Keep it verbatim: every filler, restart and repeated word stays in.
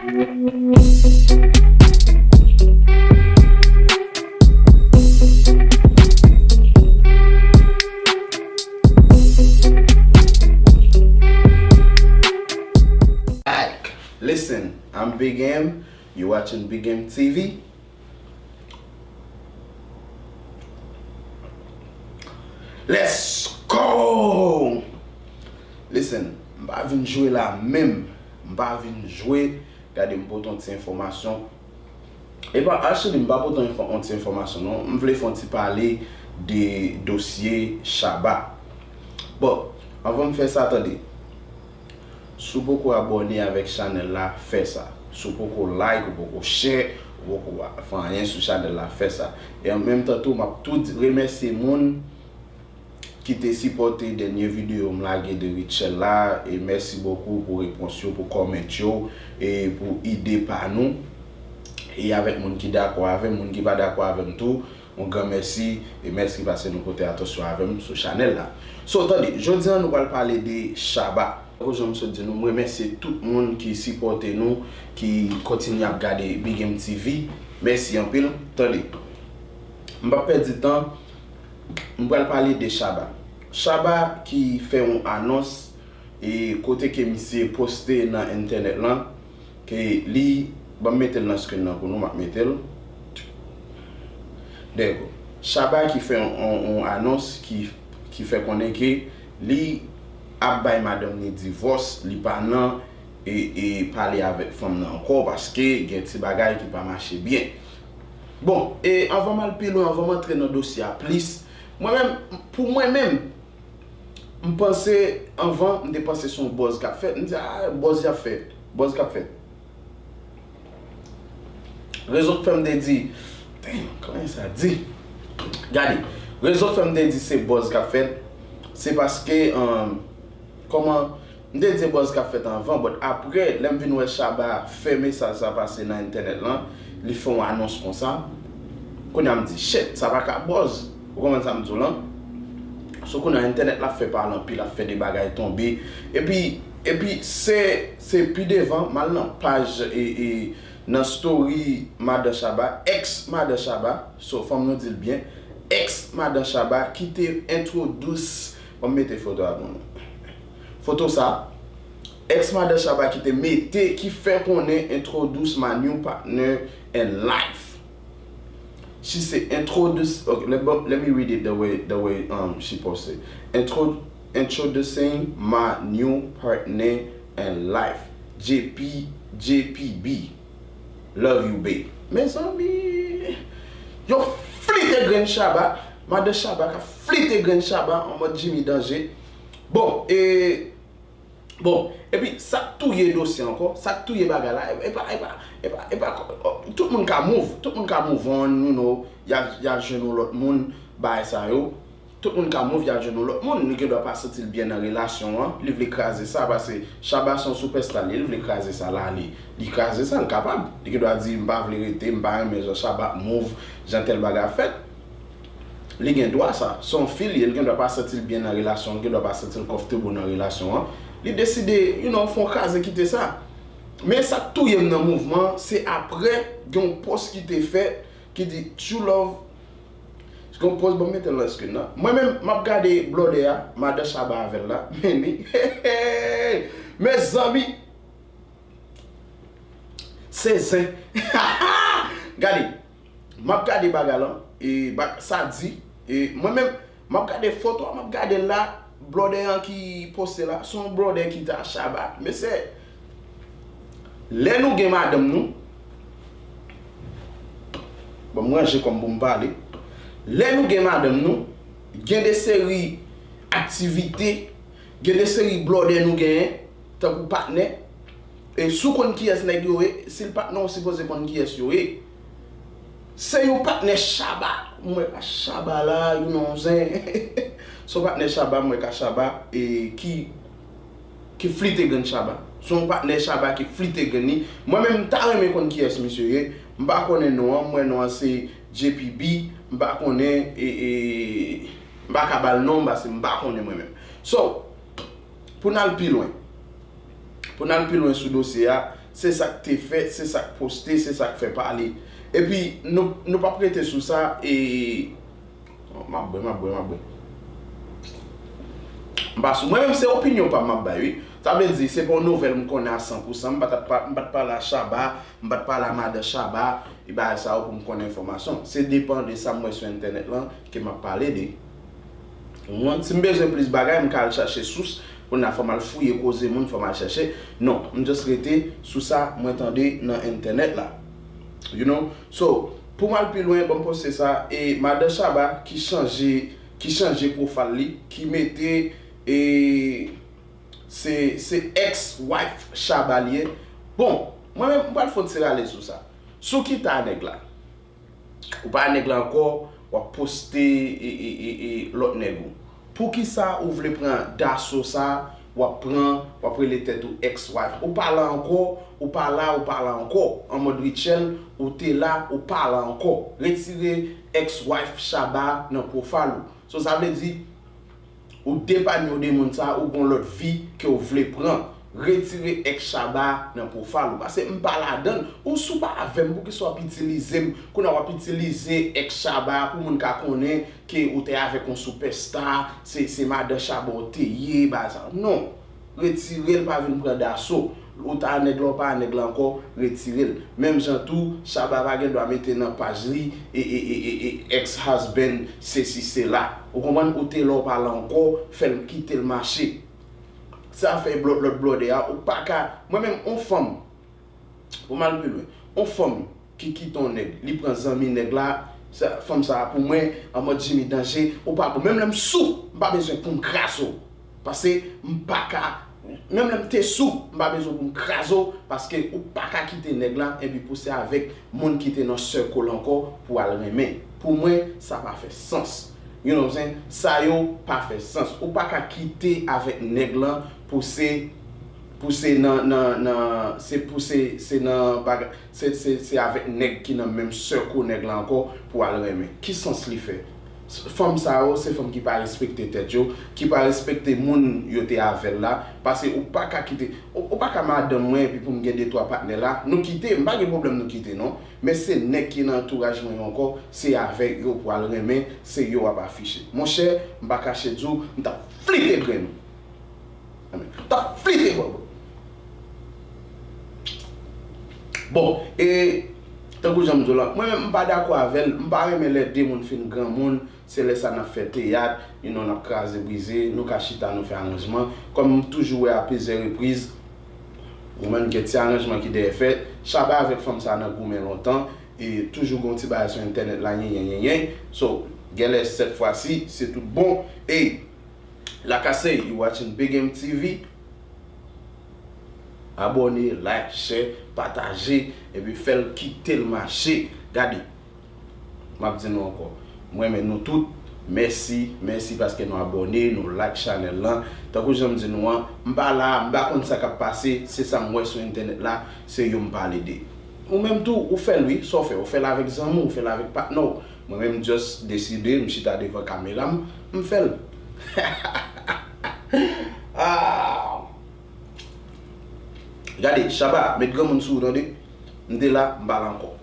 Like, listen, I'm Big M. You watching Big M T V? Let's go! Listen, m pa vin jwe la menm. M pa vin jwe. Gade, m pote yon ti enfòmasyon. E pa, actually, m pa pote yon enfò-, yon ti enfòmasyon, non. M vle fè yon ti pale de dosye Shabba. Bon, anvan m fè sa, tande. Si w poko abòne avèk chanèl la, fè sa. Si w poko like, ou poko share, ou poko fè anyen sou chanèl la, fè sa. E an menm tan tou, m ap tou di, remèsye moun ki te sipòte dènye videyo m lage de Rutshelle la. E mèsi bokou pou repons yo, pou kòmant yo, e pou ide pa nou. E avèk moun ki dakò avè m, moun ki pa dakò avè m tou, yon gran mèsi, e mèsi paske nou pote atansyon avè m sou chanèl la. So, tande, jodi a nou pral pale de Shabba. Tankou jan m sot di nou, m remèsye tout moun ki sipòte nou, ki kontinye ap gade Big M T V. Mèsi anpil. Tande, m p ap pèdi tan, m pral pale de Shabba. Shabba ki fè yon anons, e kote ke misye poste nan entènèt lan, ke li, ban m mete l nan screen nan pou nou, m ap mete l. There you go. Shabba ki fè yon, yon, yon anons ki, ki fè konnen ke li ap bay madanm li divòs, li pa nan, e, e pale avèk fanm nan ankò, paske gen ti bagay ki pa mache byen. Bon, e anvan m al pi lwen, anvan m antre nan dosye a plis, mwen menm, pou mwen menm, m panse, anvan, m te panse se yon buzz k ap fèt. M di, "Ah, buzz y ap fè, buzz k ap fèt." Rezon k fè m te di, damn, kòman sa di? Gade, rezon k fè m te di se buzz k ap fèt, se paske, um, kòman, m te di se buzz k ap fèt anvan, but apre, lè m vin wè Shabba fè mesaj sa pase nan entènèt lan, li fè yon anons konsa. Kounye a m di, "Shit, sa pa ka buzz." Ou konprann sa m di w lan? So, kounye a entènèt la fè pale anpil, ap fè de bagay tonbe. Epi, epi se, se pi devan, m al nan paj, e, e, nan story madan Shabba, ex madan Shabba, so, fò m nou di l byen, ex madan Shabba ki te introduce, ban m mete foto a pou nou. Foto sa, ex madan Shabba ki te mete, ki fè konnen introduce my new partner in life. She said, "Introduce." Okay, let, but let me read it the way, the way, um, she posted. "Intro, introducing my new partner in life, J P, J P B. Love you, babe." Mezanmi, yo flite grenn Shabba. Madan Shabba ka flite grenn Shabba an mòd Jimmy Danje. Bon, e Bon, epi sa k touye dosye ankò, sa k touye bagay la, e, e pa, e pa, e pa, e pa, tout moun ka move, tout moun ka move on, you know, y a, y a jwenn yon lòt moun, bagay sa yo. Tout moun ka move, y a jwenn yon lòt moun, li gendwa pa santi l byen nan relasyon an, li vle kraze sa, paske Shabba se yon superstar, li, li vle kraze sa la, li, li kraze sa, li kapab. Li gendwa di, "M pa vle rete, m pa renmen jan Shabba ap move, jan tèl bagay ap fèt." Li gen dwa sa. Se yon fi l ye, li gen dwa pa santi l byen nan relasyon, li gen dwa pa santi l comfortable nan relasyon an. Li deside, you know, fè yon kraze kite sa. Men sa k touye m nan mouvman an, se apre gen yon post ki te fèt ki di, "True love." Gen yon post, bon, m mete l nan screen nan. Mwen menm, m ap gade blòdè a, madan Shabba avè l la. Men li, mezanmi, se zen. Gade, m ap gade bagay lan, e ba-, sa di, e mwen menm, m ap gade foto a, m ap gade l la, blòdè an ki poste la, se yon blòdè ki ta Shabba. Mesye, lè nou gen madanm nou, bon, m ranje kò m pou m pale. Lè nou gen madanm nou, gen de seri aktivite, gen de seri blòdè nou genyen, tankou patnè. E si w konn kiyès nèg yo ye, si l patnè w sipoze konn kiyès yo ye. Se yon patnè Shabba, m wè ka Shabba la, you know what I'm saying? Se yon patnè Shabba, m wè ka Shabba, e ki, ki flite grenn Shabba. Se yon patnè Shabba ki flite grenn li. Mwen menm, m ta renmen konn kiyès misye ye. M pa konnen non an, m wè non an se J P B, m pa konnen, e, e, m pa ka ba l non, paske m pa konnen mwen menm. So, pou n al pi lwen, pou n al pi lwen sou dosye a, Se sa k te fèt, se sa k poste, se sa k fè pale. Epi, nou, nou p ap rete sou sa, e, m ap bwè, m ap bwè, m ap bwè. M pa sou, mwen menm se opinyon pa m m ap bay, wi. Sa vle di, se pa yon nouvèl m konnen a san pou san, m pa t ap pa, m pa t pale a Shabba, m pa t pale a madan Shabba, e bagay sa yo pou m konnen enfòmasyon. Se depan de sa m wè sou entènèt lan ke m ap pale de. Ou konprann? Si m bezwen plis bagay, m ka al chache sous, kounye a fò m al fouye koze moun, fò m al chache. Non, m just rete sou sa mwen tande nan entènèt la. You know? So, pou m al pi lwen, ban m poste sa, e madan Shabba ki chanje, ki chanje pwofal li, ki mete, e, se, se ex-wife Shabba li ye. Bon, mwen menm, m pral fè yon ti rale sou sa. Si w kite a nèg la, ou pa nèg la ankò, w ap poste e, e, e, e, lòt nèg ou. Poukisa ou vle pran daso sa, w ap pran, w ap rele tèt ou ex-wife? Ou pa la ankò, ou pa la, ou pa la ankò. An mòd Rutshelle, ou te la, ou pa la ankò. Retire ex-wife Shabba nan pwofal ou. So, sa vle di, ou depanye w de moun sa, ou gon lòt vi ke w vle pran. Retire ex Shabba nan pwofal ou. Paske m pa ladann. Ou si w pa avè m, poukisa w ap itilize m? Kounye a w ap itilize ex Shabba pou moun ka konnen ke ou te avèk yon sipèsta, se, se madan Shabba w te ye, bagay sa. Non. Retire l, pa vin pran daso. Ou ta nèg la, ou pa nèg la ankò, retire l. Menm jan tou, Shabba pa gen dwa mete nan paj li e, e, e, e, e ex-husband, sesi, sela. Ou konprann? Ou te la, ou pa la ankò, fè l kite l mache. Sa fè lòt, lòt blòdè a, ou pa ka, mwen menm, on fanm, pou m al pi lwen, on fanm ki kite on nèg, li pran zanmi nèg la, sa, fanm sa a pou mwen, an mòd Jimmy Danje, ou pa bon. Menm lè m sou, m pa bezwen pou m kraze w. Paske m pa ka, menm lè m te sou, m pa bezwen pou m kraze w, paske ou pa ka kite nèg la, epi pou se avèk moun ki te nan circle ankò pou al renmen. Pou mwen, sa pa fè sans. You know what I'm saying? Sa yo pa fè sans. Ou pa ka kite avèk nèg lan pou se, pou se nan, nan, nan, se pou se, se nan bagay, se, se, se avèk nèg ki nan menm circle nèg la ankò pou al renmen. Ki sans li fè? Fanm sa yo, se fanm ki pa respekte tèt yo, ki pa respekte moun yo te avè l la, paske ou pa ka kite, ou, ou pa ka madanm mwen epi pou m gen de twa patnè la, nou kite, m pa gen pwoblèm nou kite non, men se nèg ki nan antouraj mwen yo ankò, se avèk yo pou al renmen, se yo w ap afiche. Monchè, m pa kache di w, m t ap flite grenn ou. Anmè. T ap flite bòbò. Bon, e tankou jan m di w la, mwen menm m pa dakò avè l, m pa renmen lè de moun fin granmoun, se lè sa n ap fè teyat, you know, n ap kraze brize, nou ka chita nou fè aranjman. Kòm m toujou wè a plizyè repriz, ou menm gen ti aranjman ki dèyè fèt, Shabba avèk fanm sa nan goumen lontan, e toujou gon ti bagay sou entènèt la, yen, yen, yen, yen. So, genlè sèt fwa si, se tout bon. E Like I say, you watching Big M T V. Abòne, like, share, pataje, epi fè l kite l mache. Gade, m ap di nou ankò, m renmen nou tout. Mèsi, mèsi paske nou abòne, nou like chanèl lan. Tankou jan m di nou an, m pa la, m pa konn sa k ap pase, se sa m wè sou entènèt la, se yo m pale de. Ou menm tou, ou fè l wi, sa w fè, ou fè l avèk zanmi w, ou fè l avèk patnè w. Mwen menm, just deside, m chita devan kamera m, m fè l. Ah. Gade, Shabba, met granmoun sou ou, tande. M te la, m pa la ankò.